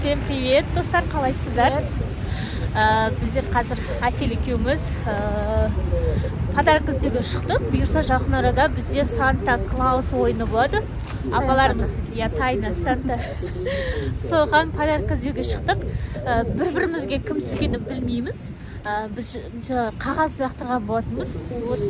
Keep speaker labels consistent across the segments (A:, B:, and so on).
A: Всем привет, достар, қалайсыздар? Біздер қазір Әсел екеуміз подарок іздеуге шықтық. Бұйырса, жақын арада бізде Санта Клаус ойыны болады. Апаларымыз, я тайна Санта. Соған подарок іздеуге шықтық. Бір-бірімізге кім түскенін білмейміз. Біз қағаз лақтырған болатынбыз. Вот,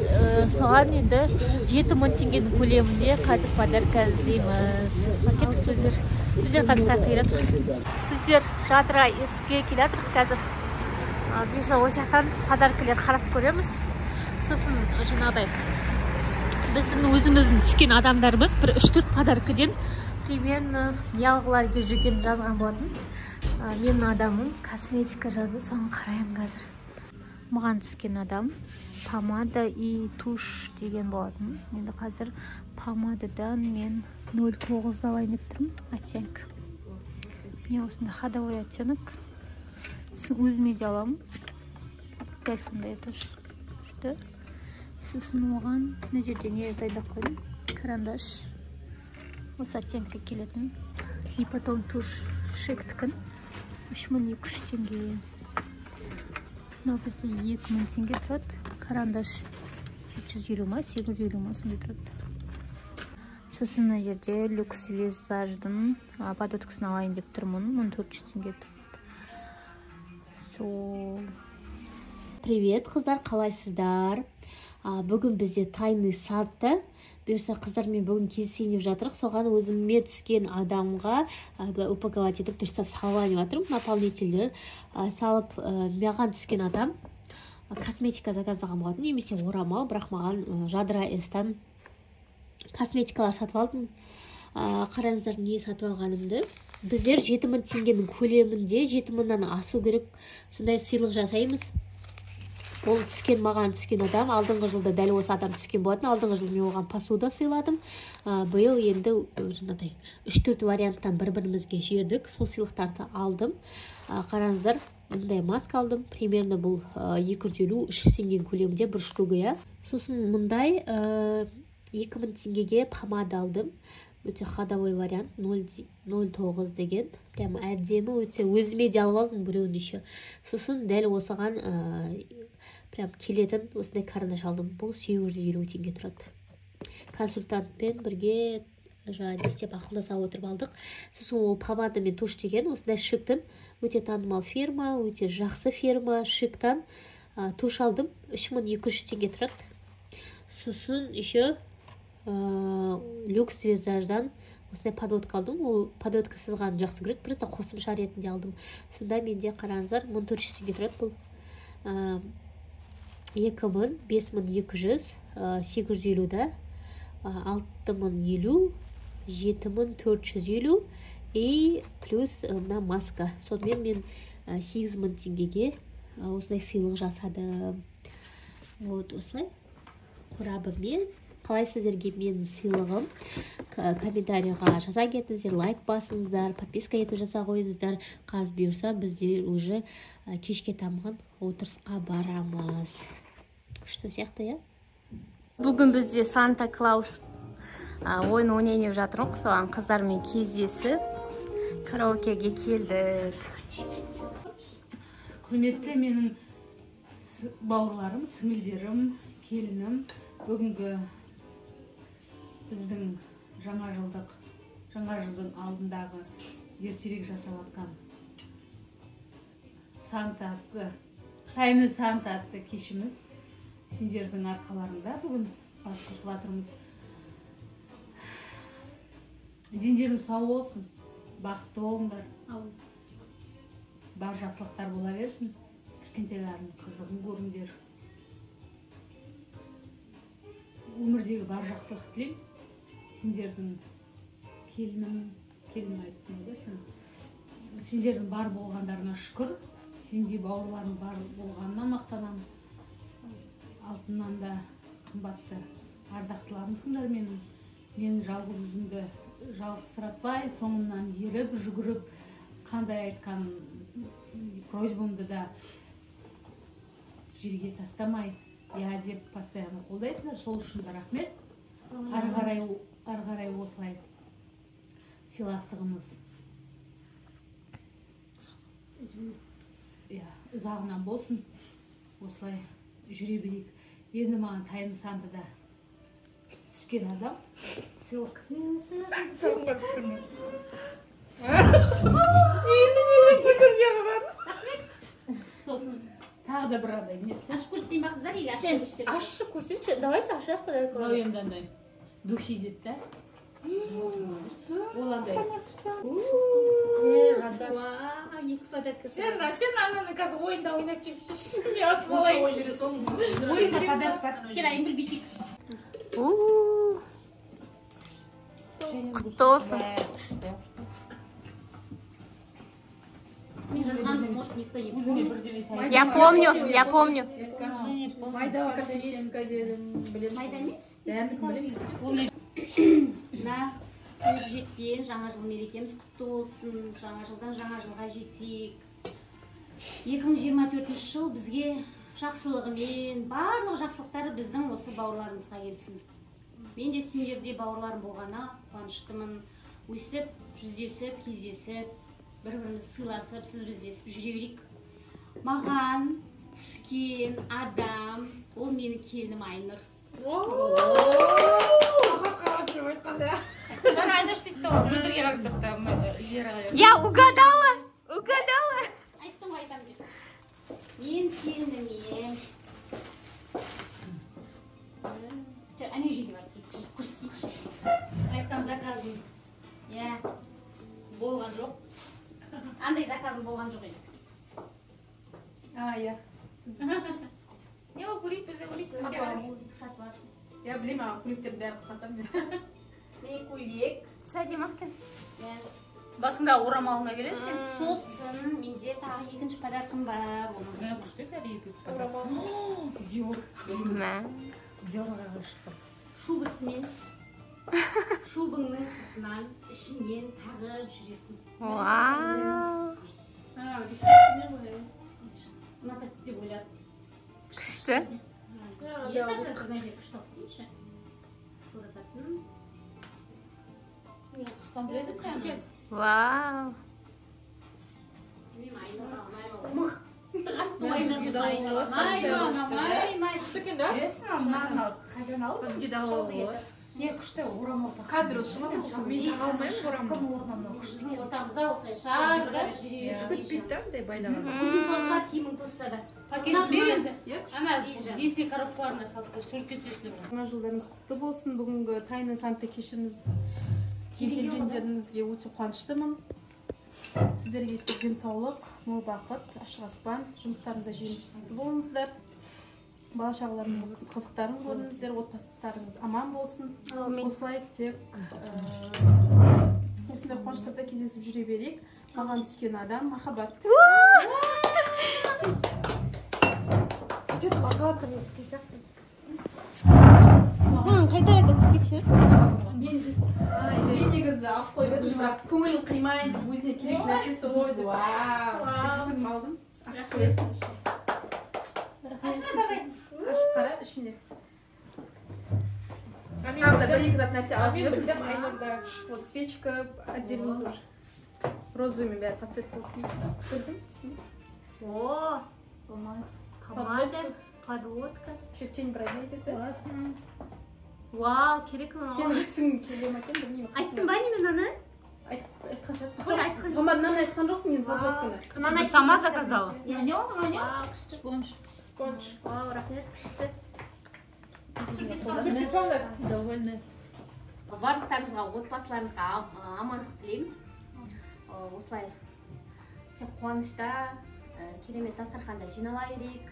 A: соған енді 7000 теңгенің көлемінде қазір подарка іздейміз. Кеттік біздер. Біздер қазір қаяққа келе жатырмыз? Біздер Жадыра есікке келе жатырмыз қазір. Бұйырса, осы жақтан подаркілер қарап көреміз. Сосын жаңағыдай біздің өзіміздің түскен адамдарымыз бір 3-4 подаркіден примерно не алғылары келіп жүргенін жазған болатын. Менің адамым косметика жазды, соны қараймын қазір. Маған түскен адам помада и тушь деген болатын. Енді қазір помададан мен 0,9 алайын деп тұрмын, оттенок. Міне, осындай ходовой оттенок. Сосын өзіме де аламын. Дәл сондай тоже. Күшті. Сосын оған мына жерде не дайындап қойдым? Карандаш. Осы оттенкке келетін. И потом тушь Шиктікін. 3200 теңге. Мынау бізде 2000 теңге тұрады. Карандаш 750 ма, 850 ма, сондай тұрады. Сосын мына жерде Люкс Визаждың подводкасын алайын деп тұрмын. 1400 теңге тұрады. Сол. Привет, қыздар, қалайсыздар? Бүгін бізде тайный Санта. Бұйырса, қыздармен бүгін кездесейін деп жатырық. Соған өзіме түскен адамға былай упаковать етіп, дұрыстап салып алайын деп жатырмын. Наполнительдер салып, маған түскен адам косметика заказдаған болатын немесе орамал, бірақ маған Жадыра Эстан косметикалар сатып алдым. Қараңыздар, не сатып алғанымды. Біздер 7000 теңгенің көлемінде, 7000-нан асу керек, сондай сыйлық жасаймыз. Ол түскен, маған түскен адам алдыңғы жылда дәл осы адам түскен болатын. Алдыңғы жылы мен оған посуда сыйладым. Биыл енді жаңағыдай 3-4 варианттан бір бірімізге жібердік, сол сыйлықтарды алдым. Қараңыздар, мындай маска алдым. Примерно бұл 250-300 теңгенің көлемінде бір штука, иә. Сосын мындай 2000 теңгеге помада алдым. Өте ходовой вариант, 0,9 деген, прямо әдемі өте. Өзіме де алып алдым біреуін еще. Сосын дәл осыған прям келетін осындай карандаш алдым. Бұл 850 теңге тұрады. Консультантпен бірге жаңа не істеп, ақылдаса отырып алдық. Сосын ол помада мен тушь деген осындай Шиктің, өте танымал фирма, өте жақсы фирма. Шиктан тушь алдым, 3200 теңге тұрады. Сосын еще Люкс Визаждан осындай подводка алдым. Ол подводка сызғанды жақсы көреді, просто қосымша ретінде алдым. Сонда менде, қараңыздар, 1400 теңге тұрады бұл. 2000, 5200, 850 да, 6050, 7450 и плюс мына маска. Сонымен мен 8000 теңгеге осындай сыйлық жасадым. Вот осылай қорабымен. Қалай сіздерге менің сыйлығым? Комментарийға жаза кетіңіздер, лайк басыңыздар, подписка етіп жаса қойыңыздар. Қазір бұйырса, біздер уже кешке таман отырысқа барамыз. Күшті сияқты, иә?
B: Бүгін бізде Санта Клаус ойын ойнайын деп жатырмыз. Соған қыздармен кездесіп, караокеге келдік.
C: Құрметті менің бауырларым, сіңілдерім, келінім, бүгінгі біздің жаңа жылдың алдындағы ертерек жасап жатқан Санта атты, тайны Санта атты кешіміз сендердің арқаларыңда бүгін бас қосып жатырмыз. Дендерің сау болсын, бақытты болыңдар, бар жақсылықтар бола берсін, кішкентайлардың қызығын көріңдер. Өмірдегі бар жақсылық тілеймін. Сендердің келінім, келінім айттым ғой сен. Сендердің бар болғандарына шүкір. Сендей бауырларың бар болғанына мақтанамын. Алтыннан да қымбатты ардақтыларымсыңдар менің. Мен жалғыз өзімді жалғызсыратпай, соңымнан еріп, жүгіріп, қандай айтқан просьбамды да жерге тастамай, я деп постоянно қолдайсыңдар. Сол үшін де рахмет. Ары қарай осылай сыйластығымыз Иә, ұзағынан болсын. Осылай жүре берейік. Енді маған тайны Сантада түскен адам сыйлық. Сосын тағы да бір андай несі.
B: Ашып көрсетейін ба, қыздар, или ашып көрсетейін?
A: Ашып көрсетші, давайте ашайық подарок.
C: Мынау енді андай духи дейді да. Ол андай.
B: Екі подарка.
D: Сен ананы қазір ойында ойнап жүрсің. Мен атып алайын.
C: Ойында подарок бар.
B: Кел, Айнұр, бүйтейік.
A: Құтты болсын.
B: Мен жазғанмын, может, никто не помнит.
A: Я помню, я помню.
D: Майда косметика дедім, білемін.
B: Майда емес?
D: Бәрін білемін.
B: Мына келіп жеткен жаңа жыл мерекеміз құтты болсын. Жаңа жылдан жаңа жылға жетейік. 2024 жыл бізге жақсылығымен, барлық жақсылықтары біздің осы бауырларымызға келсін. Мен де сендерде бауырларым болғанына қуаныштымын. Өстіп, жүздесіп, кездесіп, бір-бірімізді сыйласып, сіз біздесіп жүре берейік. Маған түскен адам, ол менің келінім Айнұр.
D: Жаңа Айнұр сөйтті ғой, мөлдірге қарап тұрды.
A: Я угадала, угадала.
B: Айттым ғой, айтамын деп. Мен келініме. Ана жерге барып көрсетейікші.
C: Айтқан заказым
B: Иә,
C: болған жоқ.
B: андай заказым болған жоқ еді.
D: А, иә. Не ол көрейік, біз де көрейік, сізге қарай.
B: Сатып аласың.
D: Я білемін, ана көйлектердің бәрін қысқартамын мен.
B: Міне көйлек.
A: Түсі әдемі екен.
B: Иә.
C: Басында орамалыңа келеді екен.
B: Сосын менде тағы екінші подаркым бар. Оны
D: Күшті бәрі екі орамал. Диор.
A: Мә.
D: Диорға ғашықпын.
B: Шубасымен. Шубыңның сыртынан, ішінен тағып жүресің.
A: Вау.
B: Ұнатады деп ойладым.
A: Күшті.
B: Есть күшті алып Торататын.
A: Вау.
B: Білмеймін, Айнұрға ұнай ма?
D: Честно, мынаны қайдан алдың?
A: Бізге де алуға болады.
D: Не, күшті орамал таққан.
E: Қазір осы шыға ма? Мен таға алмаймын орамал.
D: Кім орнына мынау күшті.
B: Біздің ортамызда осылай шарқ жүре
E: Бітпейді да андай байлаған.
B: Өзің тозба, киімің тозса да.
C: Пакет береді. Ана
B: Ижа.
C: несіне коробкаларына салып қой, суретке түсесіңдер ғой.
E: Жаңа жылдарыңыз құтты болсын. Бүгінгі тайны Санта кешіміз келгендеріңізге өте қуаныштымын. Сіздерге тек денсаулық, мол бақыт, ашық аспан, жұмыстарыңызда жемісті болыңыздар. Бала шағаларыңыздың қызықтарын көріңіздер, отбасыларыңыз аман болсын. Осылай тек осындай қуаныштарда кездесіп жүре берейік. Маған түскен адам махаббат.
D: Где-то махаббатқа мен түскен сияқты.
A: Қайта-қайта түспек шығарсың.
E: Мен негізі алып қойып едім, бірақ көңілін қимайын деп өзіне керек нәрсесі ғой деп. Өзім алдым. Ашып көресің.
B: Ашына давай.
E: Ашып қара ішінде. Тағы да бір екі зат нәрсе алып жібердім. Айнұрда вот свечка отдельно тоже. Розовыймен бәрі под цвет болсын. Көрдің?
A: О, помада, подводка.
E: Еще тень бровей деді.
D: Классно.
A: Вау, керек маған.
E: Сенің түсің келе ма екен білмеймін.
A: Айттың ба не мен аны?
E: Айтқан шығарсың.
A: Қой, айтқан жоқ.
E: Помаданы айтқан жоқсың мен подводканы.
A: Мынаны
D: Ты сама заказала? Не, не.
A: Вау, күшті.
C: Спонж.
E: Спонж.
A: Вау, рахмет, күшті.
C: Довольны.
B: Барлықтарыңызға, отбасыларыңызға амандық тілеймін. Осылай тек қуанышта, керемет дастарханда жинала берейік.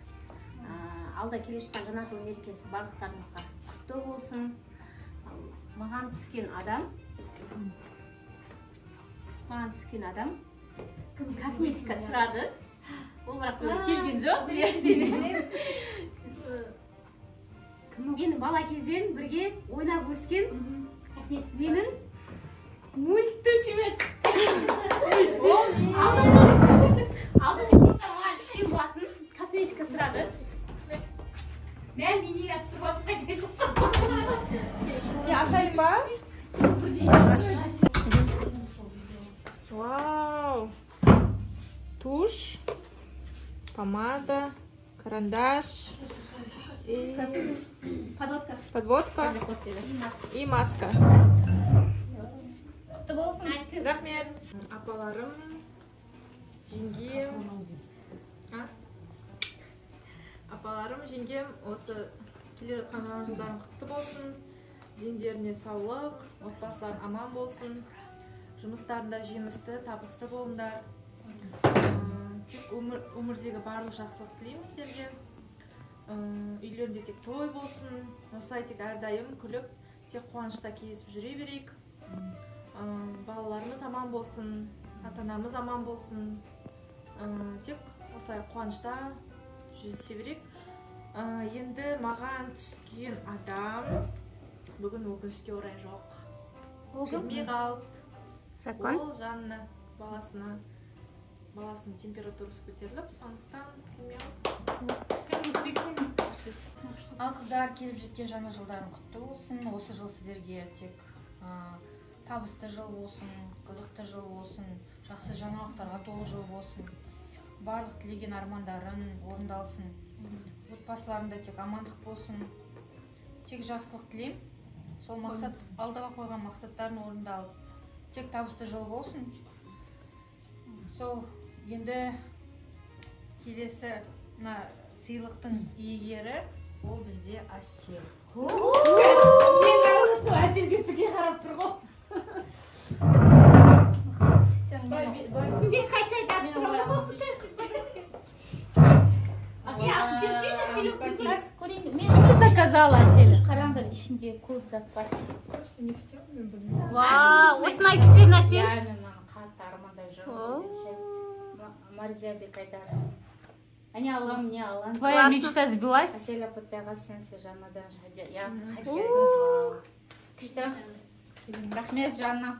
B: Алда келе жатқан жаңа жыл мерекесі барлықтарыңызға құтты болсын. Маған түскен адам, маған түскен адам косметика сұрады. Ол бірақ келген жоқ. Мені бала кезден бірге ойнап өскен менің мультушіме түсті. Алдыңғы маған түскен болатын, косметика сұрады. Мен неге атып тұрып қайтып кетсем.
E: Не, ашайын ба? Вау!
D: Тушь, помада, карандаш и
A: Подводка.
D: Подводка и маска.
A: Құтты болсын.
D: Рахмет. Апаларым, жеңгем, апаларым, жеңгем, осы келе жатқан жаңа жылдарың құтты болсын. Дендеріне саулық, отбасыларың аман болсын. Жұмыстарында жемісті, табысты болыңдар. Тек өмірдегі барлық жақсылық тілеймін сіздерге. Үйлерінде тек той болсын. Осылай тек әрдайым күліп, тек қуанышта кездесіп жүре берейік. Балаларымыз аман болсын, ата-анамыз аман болсын. Тек осылай қуанышта жүздесе берейік. Енді маған түскен адам бүгін өкінішке орай жоқ.
A: Ол кім?
D: Келмей қалды.
A: Жакон?
D: Ол Жанна баласының температурасы көтеріліп, сондықтан келмей қалды.
F: Ал қыздар, келіп жеткен жаңа жылдарың құтты болсын. Осы жыл сіздерге тек табысты жыл болсын, қызықты жыл болсын, жақсы жаңалықтарға толы жыл болсын. Барлық тілеген армандарың орындалсын. Отбасыларында тек амандық болсын. Тек жақсылық тілеймін. Сол мақсат, алдыға қойған мақсаттарын орындалып, тек табысты жыл болсын. Сол енді келесі мына сыйлықтың иегері ол бізде Әсел.
C: Мен Әселге тіке қарап тұр ғой.
A: Мен қайта айтып тұрмын.
C: Что ты заказала, Әсель?
A: Қараңдар, ішінде көп зат бар.
D: Просто не в тему, блин.
A: Вау, осыны айтып берін, Әсел.
B: Иә, мен мынаны қатты армандап жүрмін. Сейчас Марзия Бекайдар. Әне алам, не алам.
C: Твоя мечта сбылась?
B: Әсел апатайға сенсі Жаннадан я хочу. Күшті. Рахмет, Жанна.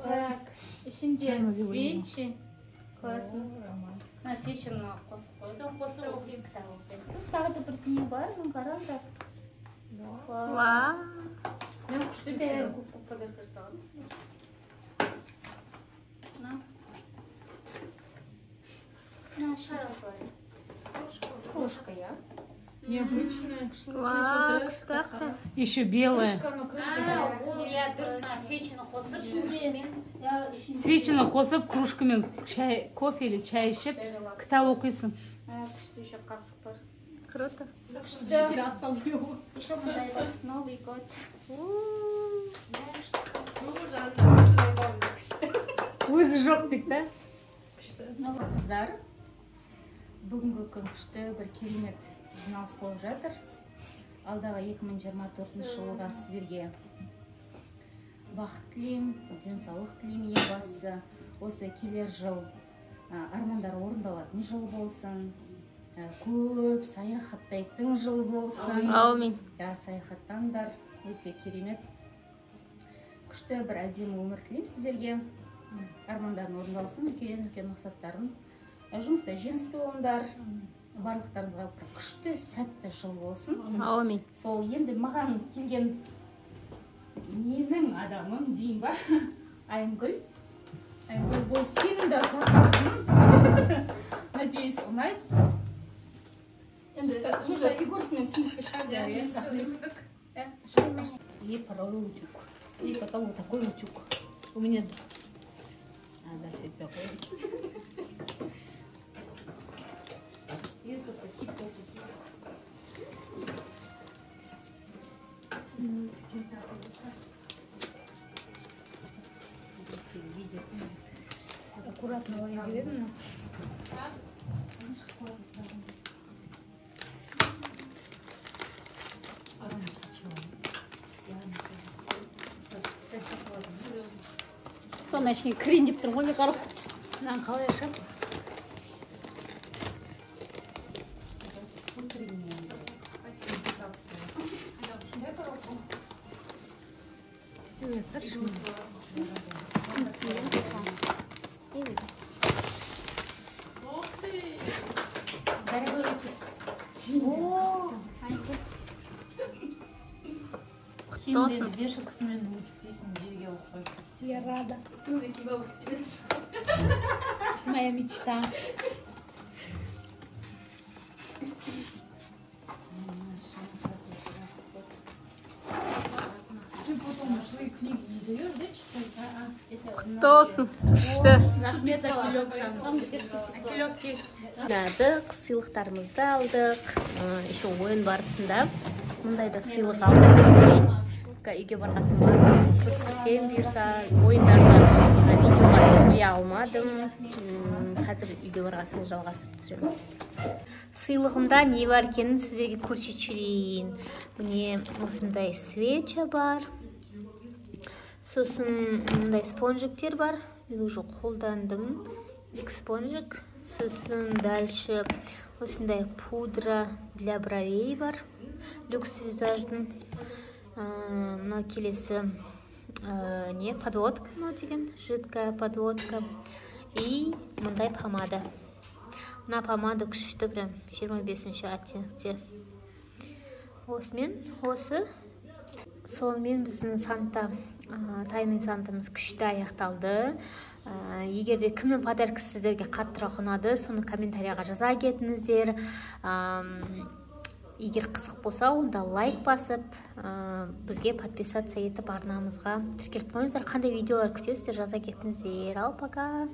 A: Так, ішінде свечи. Классно.
B: Мына свечіні қосып қойды.
A: Қосып оқимын. Сосын тағы да бірдеңе бар, мына қараңдар. Вау.
B: Мен күшті бәрі көп көп подарок жасағансың.
A: На. На, шығарып.
B: Кружка, иә?
D: Необычная.
A: Вау, күшті.
C: Еще белая.
B: Ол иә, дұрыс, свечіні қосып, кружкамен.
C: Свечіні қосып, кружкамен чай, кофе или чай ішіп, кітап оқисың.
B: Күшті еще қасық бар.
A: Круто.
B: Күшті. Еще мындай бар. Новый год.
C: Өзі жоқ дейді да?
B: Қыздар, бүгінгі күн күшті бір керемет жиналыс болып жатыр. Алдағы 2024 жылға сіздерге бақыт тілеймін, денсаулық тілеймін, ең бастысы. Осы келер жыл армандар орындалатын жыл болсын. Көп саяхаттайтын жыл болсын.
A: Әумин.
B: Да, саяхаттаңдар, өте керемет. Күшті бір әдемі өмір тілеймін сіздерге. Армандарың орындалсын, үлкен-үлкен мақсаттарың. Жұмыста жемісті болыңдар. Барлықтарыңызға бір күшті, сәтті жыл болсын.
A: Әумин.
B: Сол енді маған келген менің адамым дейін ба? Айымгүл. Айымгүл, бұл сенің де заказың. Надеюсь, ұнайды. Енді уже фигурасымен түсінікті шығар бәрі, иә?
C: И паровой утюг. И потом вот такой утюг. У меня... А, дальше такой.
B: И вот такие полки.
C: Аккуратно видно.
A: Соның ішіне кірейін деп тұрмын ғой, мен қарап күтсін.
C: Мынаны қалай ашамын?
D: Ух ты!
B: Дорогой утюг.
A: Құтты болсын.
F: Вешалкасымен үтіктейсің, жерге қойып.
C: Я рада.
D: Үстіңізге киіп алып істейсіз.
C: Моя мечта. Ты потом свои книги не даешь, да, читать?
A: Құтты болсын, күшті. Рахмет, Әселек. Әселекке жинадық, сыйлықтарымызды алдық. Еще ойын барысында мындай да сыйлық алдық. Үйге барған соң көрсетемін, бұйырса. Ойындарды видеоға түсіре алмадым. Қазір үйге барған соң жалғастырып түсіремін. Сыйлығымда не бар екенін сіздерге көрсетіп жіберейін. Міне, осындай свеча бар. Сосын мындай спонжиктер бар. Мен уже қолдандым. Екі спонжик. Сосын дальше осындай пудра для бровей бар. Люкс Визаждың. Мынау келесі не подводка, мынау деген жидкая подводка. И мындай помада. Мына помада күшті, прям 25-ші оттенкте. Осымен осы. Сонымен біздің Санта, тайный Сантамыз күшті аяқталды. Егер де кімнің подаркасы сіздерге қаттырақ ұнады, соны комментарияға жаза кетіңіздер. Егер қызық болса, онда лайк басып, бізге подписаться етіп, арнамызға тіркеліп қойыңыздар. Қандай видеолар күтесіздер, жаза кетіңіздер. Ал пока.